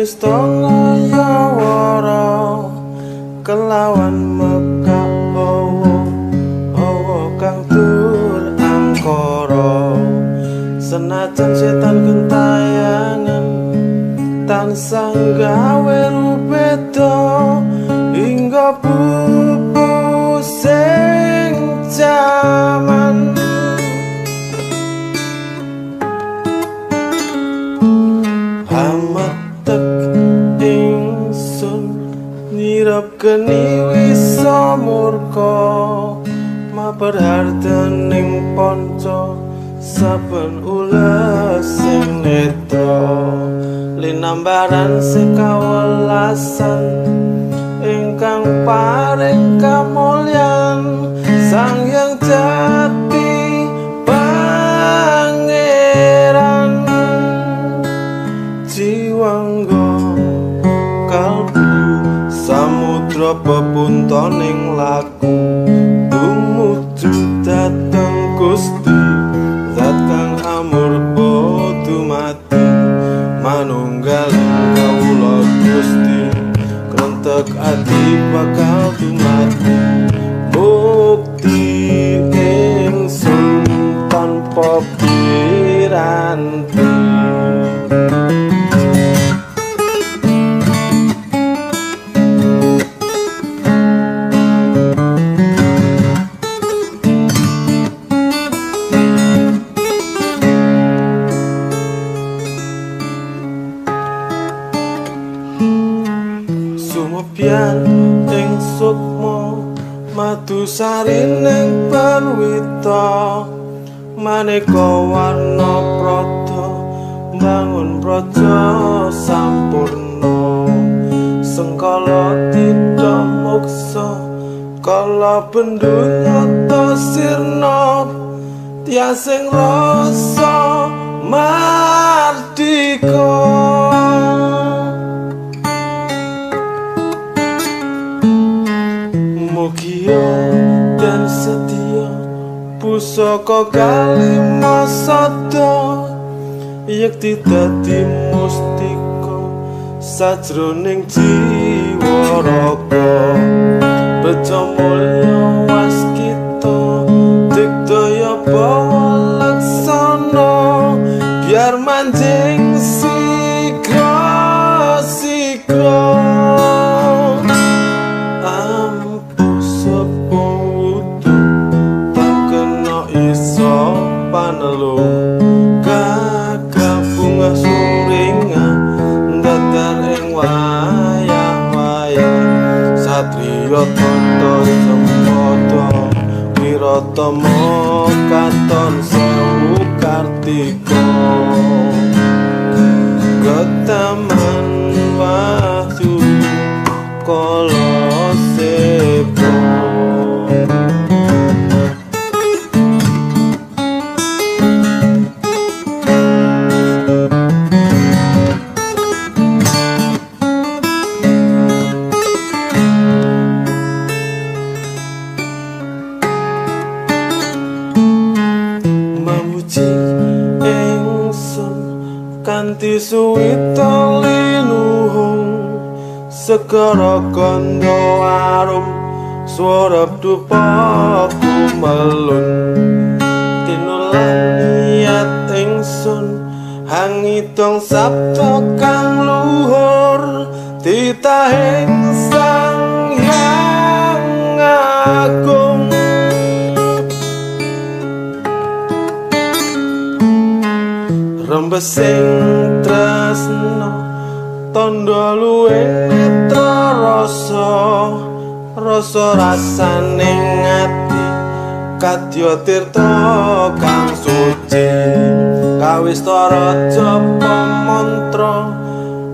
nista ngayawara kelawan mekak hawa hawa kang tur angkara. Senajan setan gentayangan tansah gawe rubeda hingga pupus sing jaman. Hametek ingsun nyirep geni wisa murka maperhardening panca saben ules sing netra linambaran sekawelasan ingkang paring kamulyan Sang Hyang Jati Pangeran. Jiwangga kalbu samudra pepuntoning laku tumuju dhateng Gusti zat kang amurba dumadi manunggaling kawula Gusti krentek ati bakal dumadi bukti ingsun tanpa piranti. Sumebyan ing sukma madu sarining perwita maneka warna prada mbangun praja sampurna. Sengkala tidha moksa kala bendu nyata sirna tiasing rasa mardika. Mugia dan setia pusaka kalima sada yekti dadi mustika sajroning jiwa raga. Bejo mulya waskita digdaya bawa laksana biar manjing sigra sigra. Panelu gagah bunga sumringah datar ing wayah-wayah satriya tata sempada wiratama katon sewu kartika ketaman wahyu kala sepo. Mamuji ingsun kanthi suwita linuhung segara gandha arum swarep dupa kumelun tinulan niat ingsun hangidong sabda kang luhur titahing Sang Hyang Agung. Rembesing tresna tandha luwe netra rasa rasa rasane ati kadya tirta kang suci kawistara japa mantra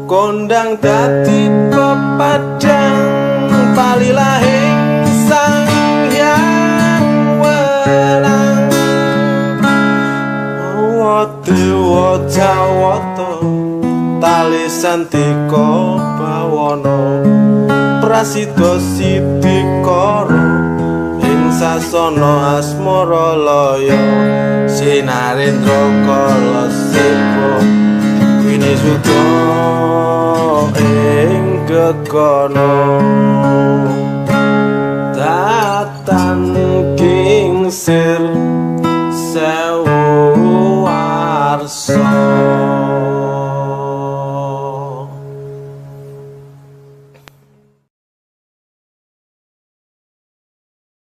kondang dadi pepadang palilahing Sang Hyang Wenang. Dewa Jawata tali santika bawana prasida sidikara ing sasana asmara laya sinarendra kala sepa. Nisuda ing gegono datan kingsir.